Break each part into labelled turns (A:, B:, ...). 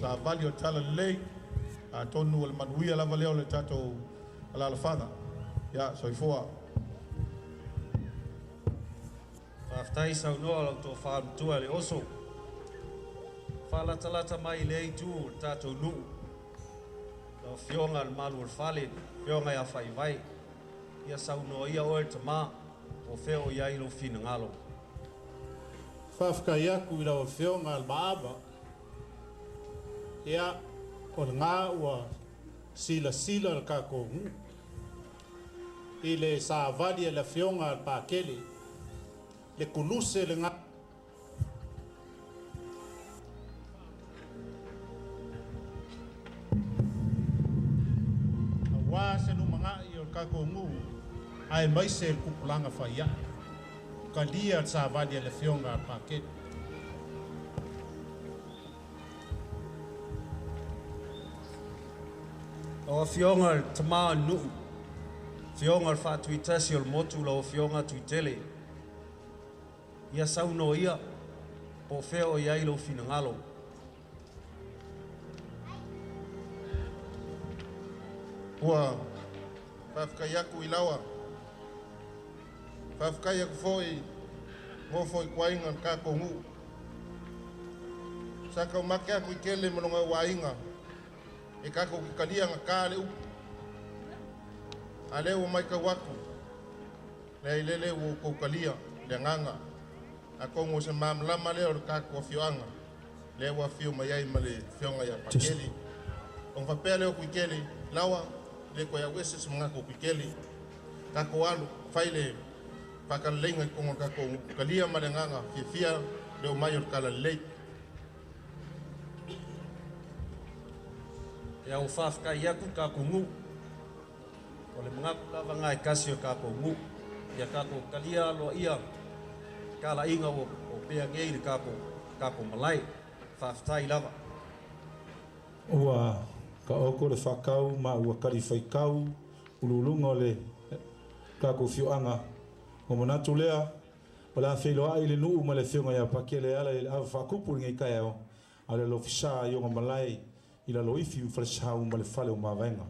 A: savali o le talalelei, atonu o le manuia lava lea o le tatou alaalafaga. Ia, soifua.
B: Faafetai saunoa lau tofa matua le oso. Faalatalata mai lea itu o le tatou nuu. Lau Afioga i le Malu o le Fale, Afioga ia Faivae, ia saunoa ia oe le tama, po o fea o i ai lou finagalo.
C: Faafetai atu i lau Afioga i le Maava. Ia, o lena ua silasila le tatou nuu i le savali a le Afioga i le Pakele, le kuluse lena. Aua se lumanai o le tatou nuu aemaise le tupulaga faiae. Talia le savali a le Afioga a le Pakele.
B: Lau Afioga i le Tama o le nuu, Afioga i le Faatuitasi o le motu, lau Afioga Tuitele, ia saunoa ia, po o fea o i ai lou finagalo.
A: Ua faafetai atu i laua, faafetai atu foi nofo i tuaiga o le tatou nuu. Sa taumate atu i tele ma lona auaiga e tatou te talia gata le upu. A lea ua matau atu, leai lele ua outou talia le agaga. Atonu o se malamalama lea o le tatou afioaga, lea ua afio mai ai ma le afioga ia Pakele. Ona faapea lea o Tuitele, laua, le toe auese se manatu o Tuitele. Tatou alu, fai le faatalaleiga i totonu o le tatou talia ma le agaga fiafia le omai o le talalelei.
B: Ia ua faafetai atu le tatou nuu. O le manatu lava lena e tasi o le tatou nuu. Ia tatou talia aloaia talaiga ua opea nei i le tatou malae. Faafetai lava.
D: Ua taoto le faatau ma ua talifaitau uluuluga o le tatou afioaga. Ua manatu lea, o le a feiloai le nuu ma le afioga ia Pakele e ala i le ava faakupu i lenei taeao, a o le alofisa i ona malae i Laloifi ma Falesau ma le fale o Mavaega.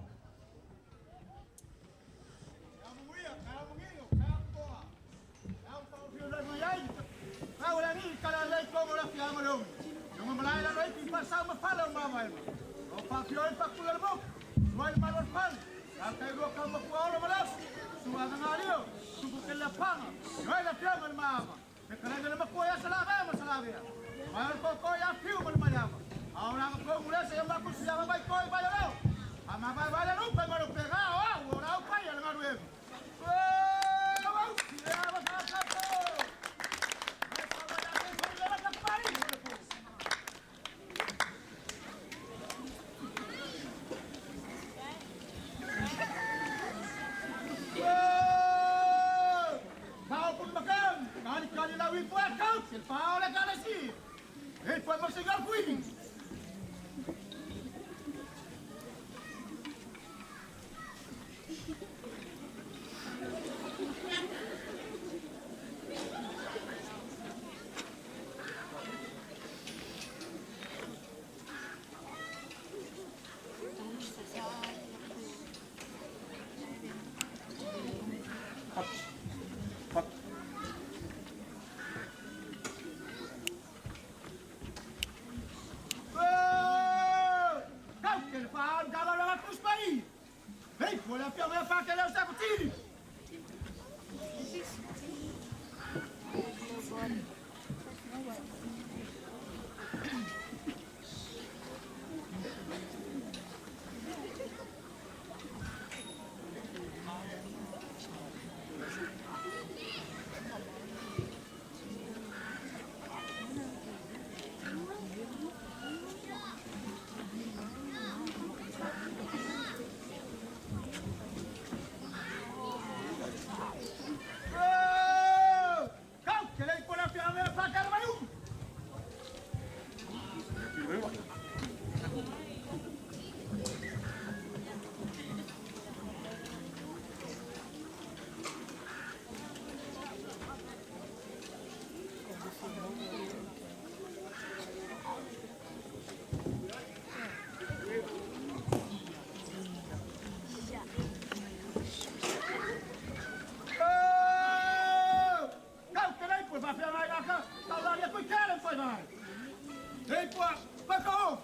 E: Back off!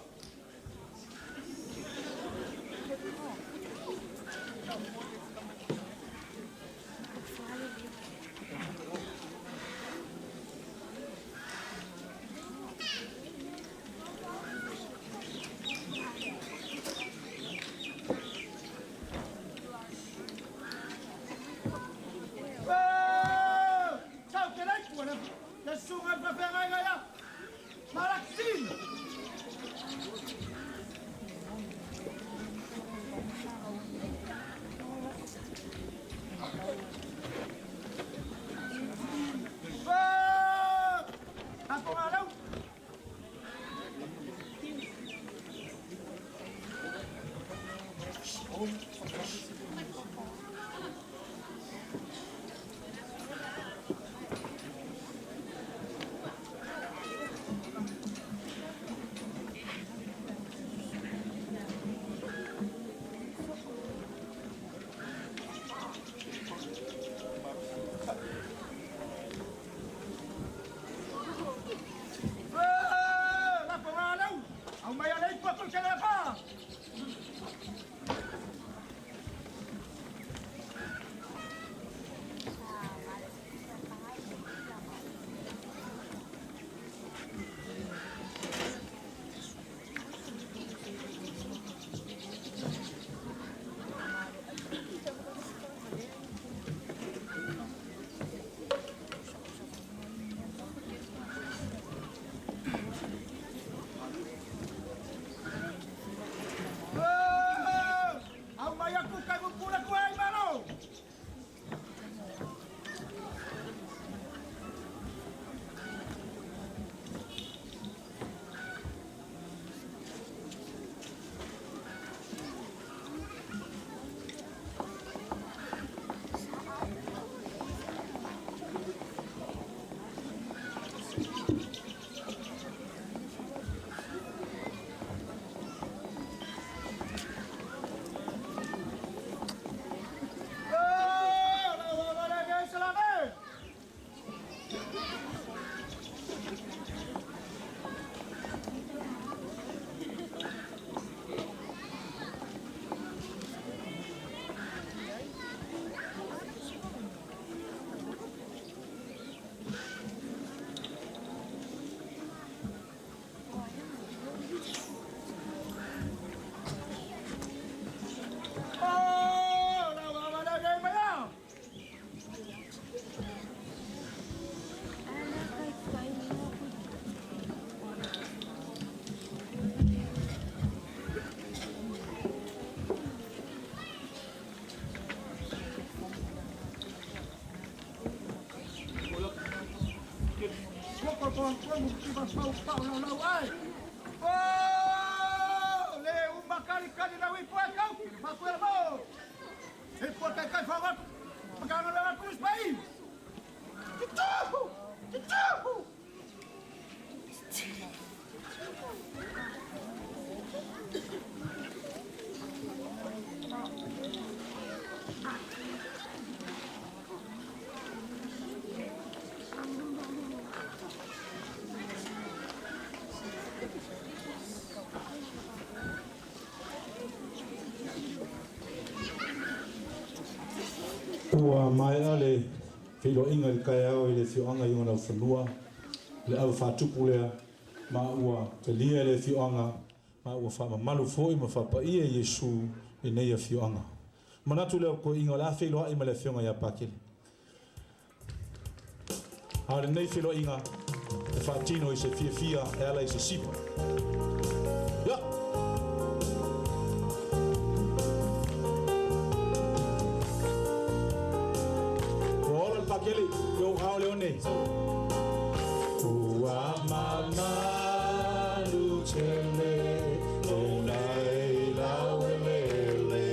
D: Ua maea le feiloaiga i le taeao i le afioaga i ona laufanua le ava faatupu lea ma ua talia le afioaga ma ua faamamalu foi ma faapaia Iesu i nei afioaga. Manatu lea o toeaiga o le a feiloai ma le afioga ia Pakele. A o lenei feiloaiga e faatino i se fiafia e ala i se sipa. Ia! Ua ola le Pakele i ou ao le one. Ua mamalu tele lona e laueleele.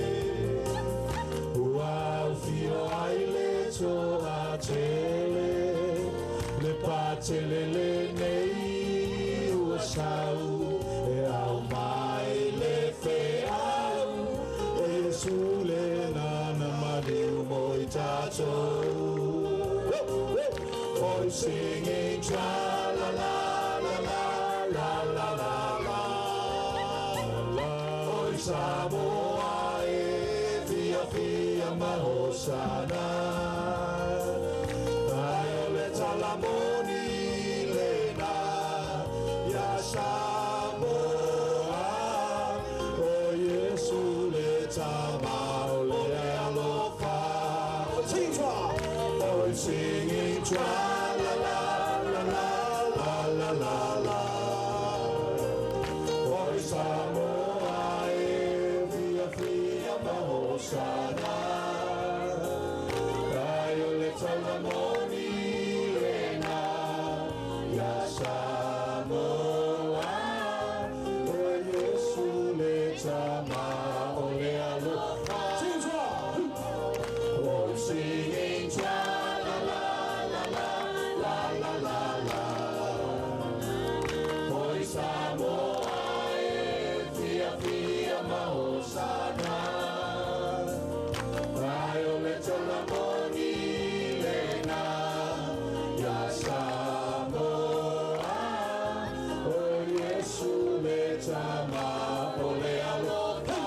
D: Ua aufio ai le toatele, le patele lenei ua sau e au mai le feau. O Iesu le nana maliu mo i tatou. Boys singing tra la la la la la la la la. Samoa e fia fia mahosana. Ai o le talamoni lena ia Samoa. O Iesu le tama o le alofa. Oh, singing tra la la la la la la la la. Oi Samoa e fia fia mahosana. Ai o le talamoni lena ia Samoa. O Iesu le tama o le alofa. Oh, singing tra la la la la la la la la. Oi Samoa e fia fia mahosana. Ai o le talamoni lena ia Samoa. O Iesu le tama o le alofa.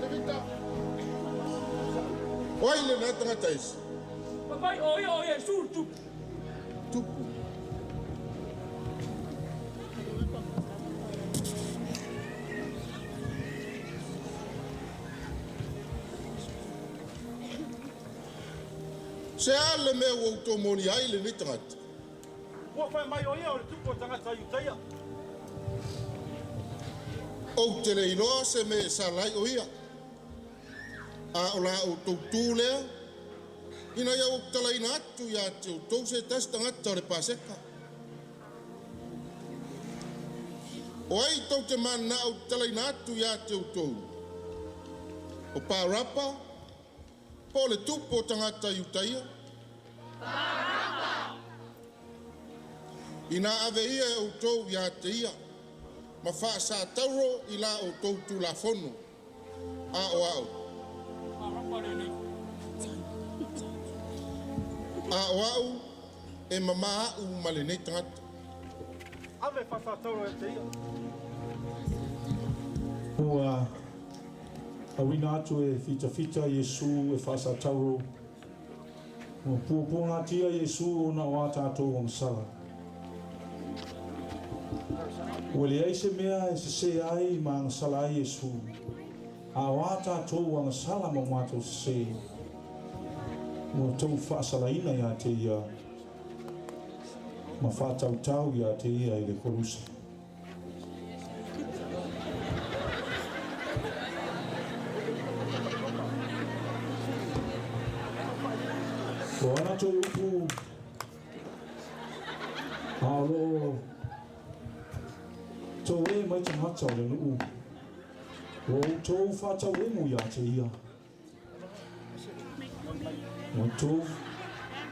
A: Levita. O ai le na tagata esi.
E: Papai, o ia o Iesu tupu.
A: Tupu. Se a le mea ua outou moni ai lenei tagata.
F: Ua fai mai o ia o le tupu o tagata Iutaia.
A: Ou te le iloa se mea e sala ai o ia. A o la outou tu lea, ina ia ou talaina atu ia te outou se tasi tagata o le Paseka. O ai tou te mananao talaina atu ia te outou. O Parapa, po o le tupu o tagata Iutaia. Parapa! Ina ave ia e outou ia te ia, ma faasatauro i la outou tulafono. A o au. A o au e mama au ma lenei tagata.
F: Ave faasatauro ia te ia.
D: Ua auina atu e fitafita Iesu e faasatauro. Ua puapuagatia Iesu ona o a tatou agasala. Ua leai se mea e sesē ai ma agasala ai Iesu. A o a tatou agasala ma o matou sesē. Ua tou faasalaina iā te ia ma faatautau iā te ia i le kolusi. O ana toe upu a o loo toe mai tagata o le nuu. Ua outou faatauemu iā te ia. Ua outou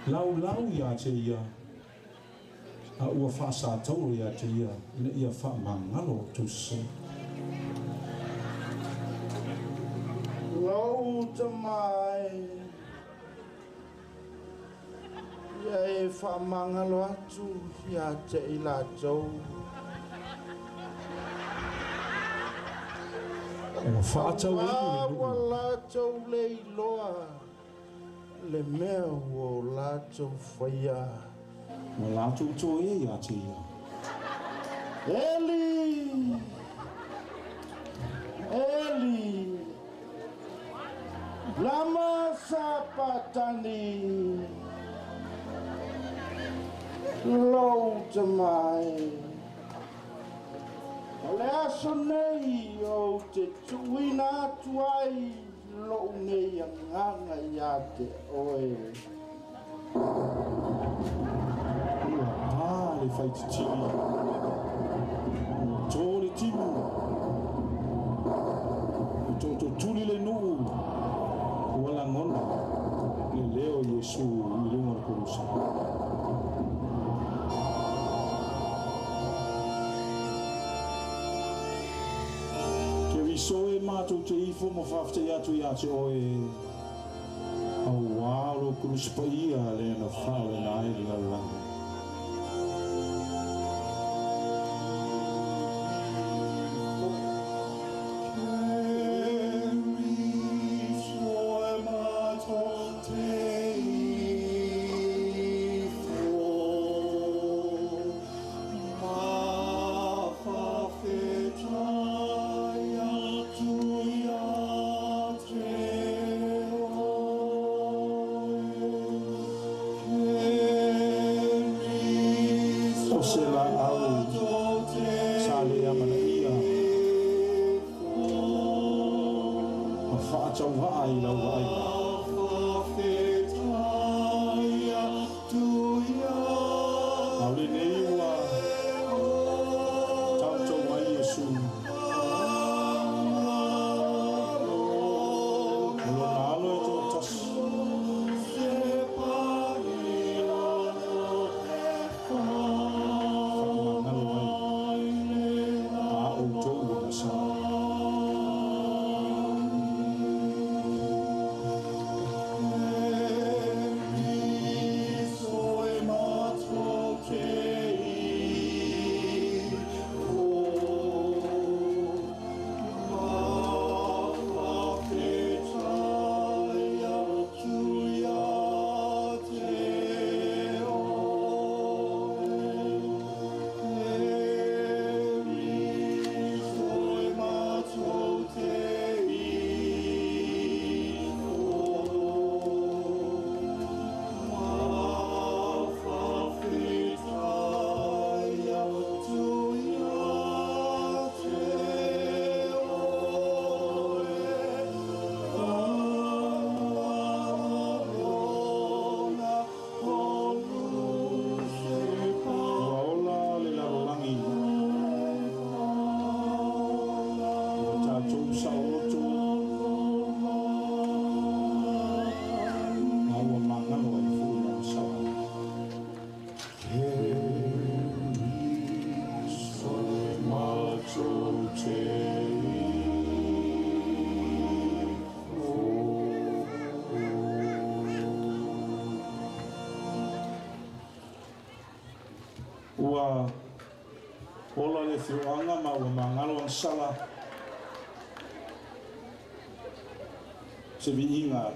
D: laulau iā te ia. A ua faasatauro iā te ia ina ia faamagalo outou sesē.
G: Lou tama e, ia e faamagalo atu ia te i latou.
D: Ua faatauemu le
G: Ua
D: nuu.
G: latou le iloa le mea ua o latou faia.
D: Ua latou toe iā te ia.
G: Eli! Eli! Lama sapatani! Lou tama e. O le a aso nei ou te tuuina atu ai lou nei agaga iā te oe.
D: Ua pā le faititili. Ua tō le timu. Ua toototuli le nuu. Ua lagona le leo o Iesu i luga o le kulusa. Keriso e matou te ifo ma faafetai atu iā te oe, auā o lou kulusi paia lea na faaoleina ai le lalolagi. O se laau sa le amanaia ma faatauvaa i lau vaaiga. A o lenei ua taoto mai Iesu. O lona alo e toatasi. Faamagalo ai a outou agasala. Ua ola le lalolagi, ua tatou saoloto, ma ua magalo ai foi lana sala. Ua ola le afioaga ma ua magalo agasala se viiga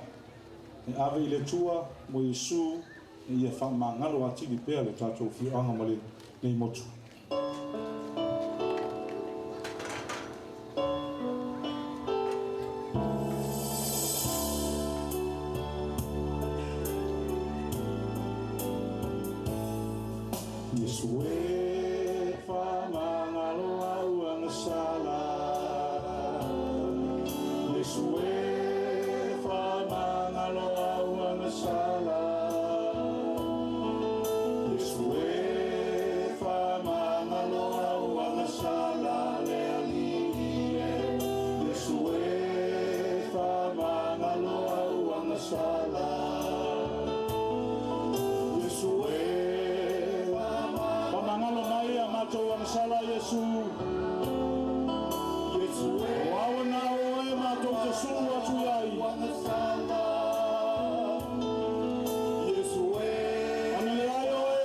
D: e ave i le Atua mo Iesu ina ia faamagalo atili pea le tatou afioaga ma lenei motu. Iesu e faamagalo au agasala. Iesu e faamagalo au agasala. Iesu e faamagalo au agasala le Alii e. Iesu e faamagalo au agasala. Iesu e faamagalo mai a matou agasala Iesu. O ao na oe matou te sulu atu i ai. Ana leai oe,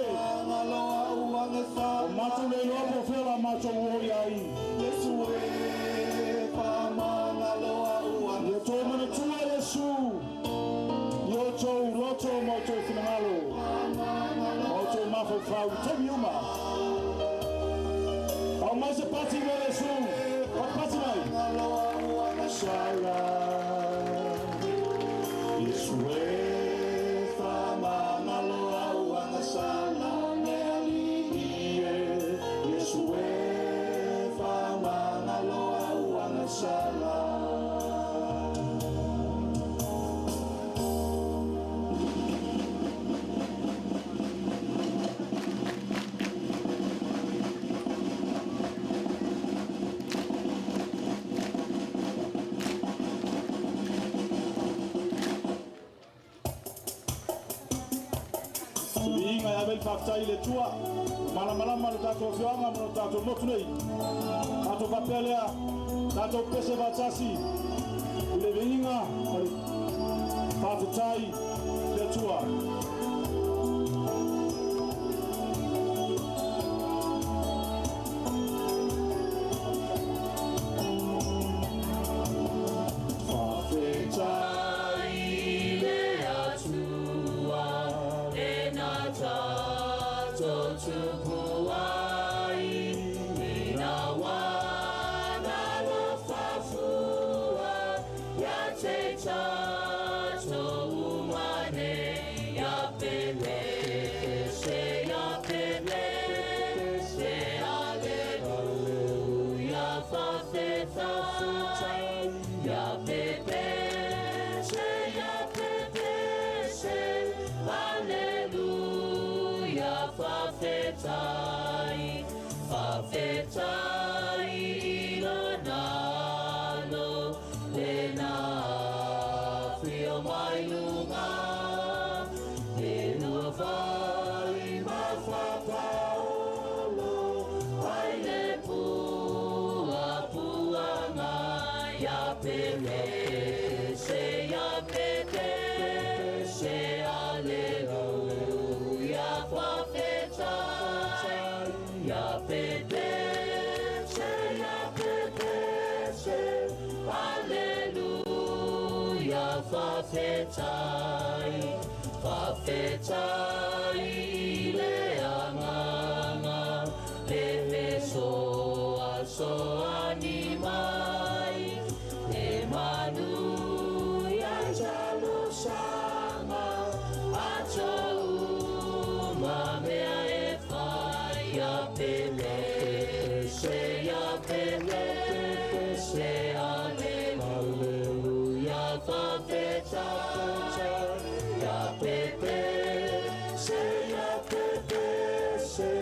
D: o matou le iloa po o fea la matou o i ai. Ia toe manatua Iesu i outou loto ma outou finagalo ma outou mafaufau i taimi uma. Aumai se pati mo Iesu. Patipati mai. Sala. Iesu e faamagalo au agasala le Alii e. Iesu e. Faafetai i le Atua, malamalama le tatou afioaga ma lo tatou motu nei. Tatou faapea lea, tatou pese faatasi i le viiga ma le faafetai i le Atua. Faafetai
H: i le Atua e na tatou tupu ai ina ua alofa fua ia te tatou uma nei. Ia pepese, ia pepese, aleluia, faafetai. Ia pepese, ia pepese, aleluia, faafetai. Faafetai i lona alo, le na afio mai luga, e lua fai ma faapaolo ai le puapuaga. Ia pepese, ia pepese, aleluia, faafetai. Ia pepese, ia pepese, aleluia, faafetai. Faafetai i le Agaga, le fesoasoani mai, e manuia talosaga, ato uma mea e fai. Ia pepese, ia pepese, aleluia, faafetai. Ia pepese, ia pepese,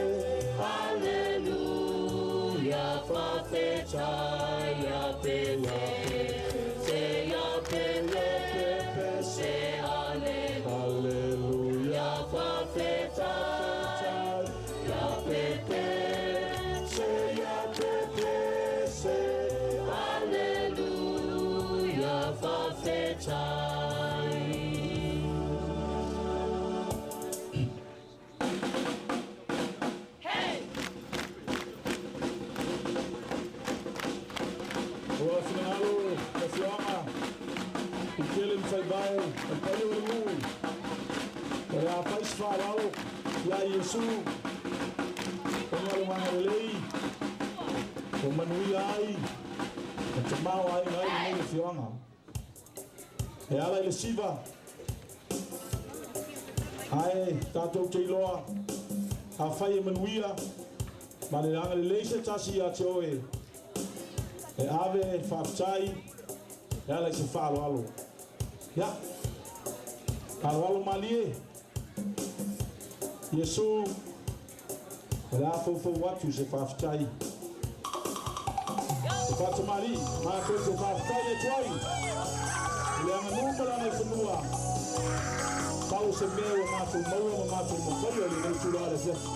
H: aleluia, faafetai. Ia pepese, ia pepese, aleluia, faafetai. Ia pepese, ia pepese, aleluia, faafetai.
D: Ua finagalo le afioaga i tele ma faivae o le paia o le nuu o le a fai se faaaloalo ia Iesu ona o le magalelei o manuia ai ma tamao aiga ai lenei afioaga. E ala i le siva ae tatou te iloa afai e manuia ma le agalelei se tasi ia te oe e ave e faafetai e ala i se faaaloalo. Ia, aloalo malie, Iesu, o le a foufou atu se faafetai. E faatamali'i matou te faafetai atu ai i le aganuu ma le agaifanua pau se mea ua matou maua ma matou mafaia i lenei itulā o le afiafi.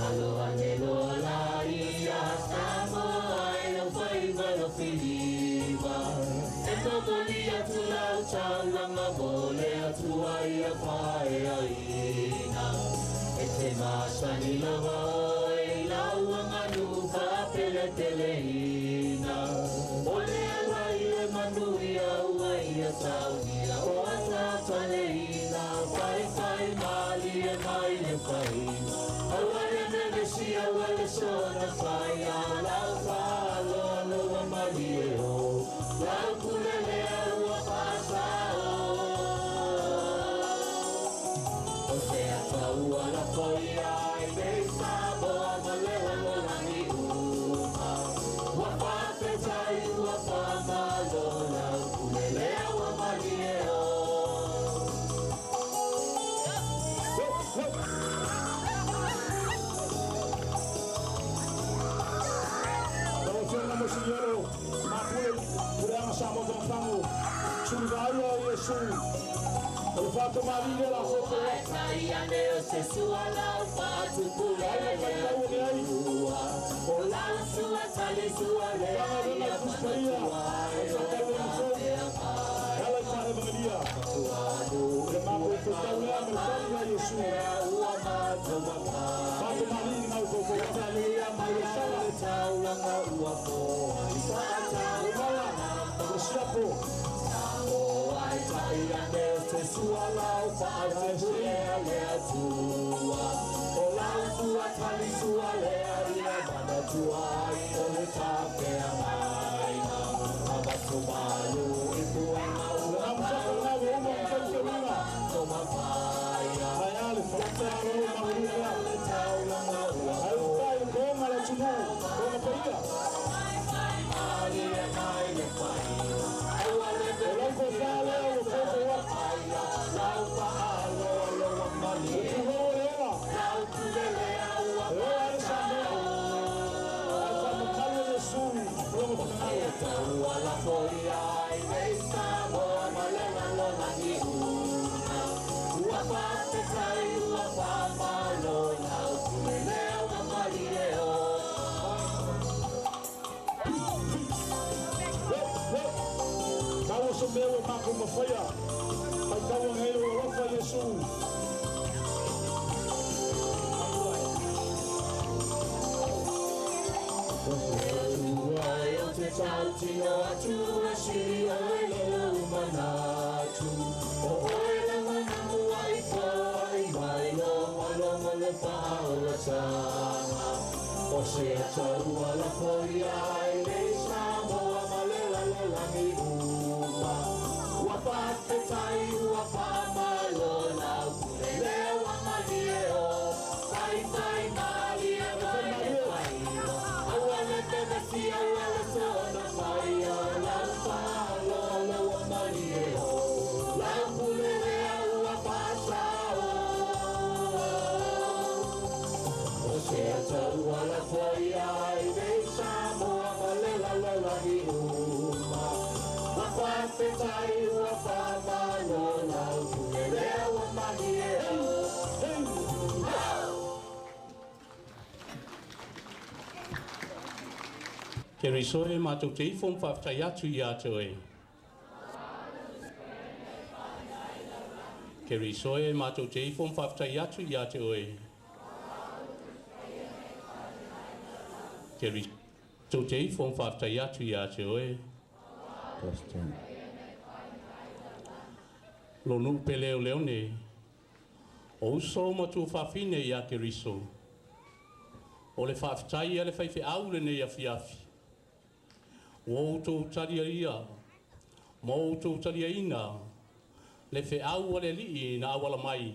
H: Alo ane loa la ia Samoa e lau faiva lau filiva. E momoli atu lau taulaga mo le Atua ia paeaina. E te masani lava oe i lau aganuu faapelepeleina. O le ala i le manuia ua ia saunia o atataleina. Faifai malie mai le faiga. Aua le vevesi aua le soona fai a lau faaaloalo ua malie o. Lau pule lea ua faasao. O se ata ua lafo ia ai nei Samoa ma le lalolagi uma. Ua faafetai ua faamalo lau pule lea ua malie o.
D: Siliolo, Mapule, Puleaga Sa Mo Fagofago, Sulivaia o Iesu, o le faatamālii lea la foufou atu. Ai le faitau ane ai. Matagaluega a le Tusi Paia, o le faatauega fou, e ala i faalevagelia. Le matou faitau lea ma le tali ia Iesu. Faatamālii lena ua foufou atu. Le sala. Le mala, le siapo. Le gamasaka lena ua uma ona faitauina. Ae a le faafetai o malu lea. Ae utai le koga le atunuu, koga paia. O lau tofa lea ua foufou atu. Le pulou o le ola. E ola ai le Samoa. Ae faamamalu e Iesu lona finagalo. Tau se mea ua matou mafaia. Faitau ane ai lou alofa Iesu.
I: Keriso e matou te ifo ma faafetai atu ia te oe. Keriso e matou te ifo ma faafetai atu ia te oe. Keriso te ifo ma faafetai atu ia te oe. Lo nuu pele o leone. O uso ma tuafafine ia Keriso. O le faafetai a le faifeau lenei afiafi. Ua outou talia ia, ma outou taliaina le feau a le Alii na auala mai.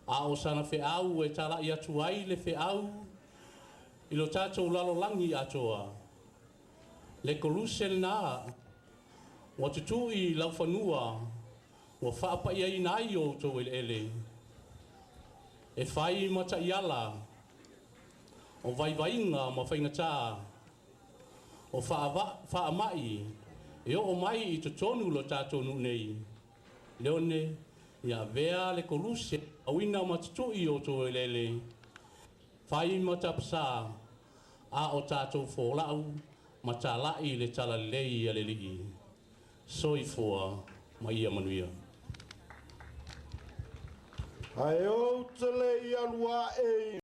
I: A o sana feau e tala'i atu ai le feau i lo tatou lalolagi atoa. Le koluse lena ua tutu'i i laufanua ua faapaiaina ai o outou eleele. E fai ma ta'iala o vaivaiga ma faigatā o faama'i e oo mai i totonu lo tatou nuu nei. Leone, ia avea le koluse auina ma tutu'i o outou eleele. Fai ma tapasā a o tatou fola'u ma tala'i le talalelei a le Alii. Soifua ma ia manuia.
G: Ae ou te le i alu ae.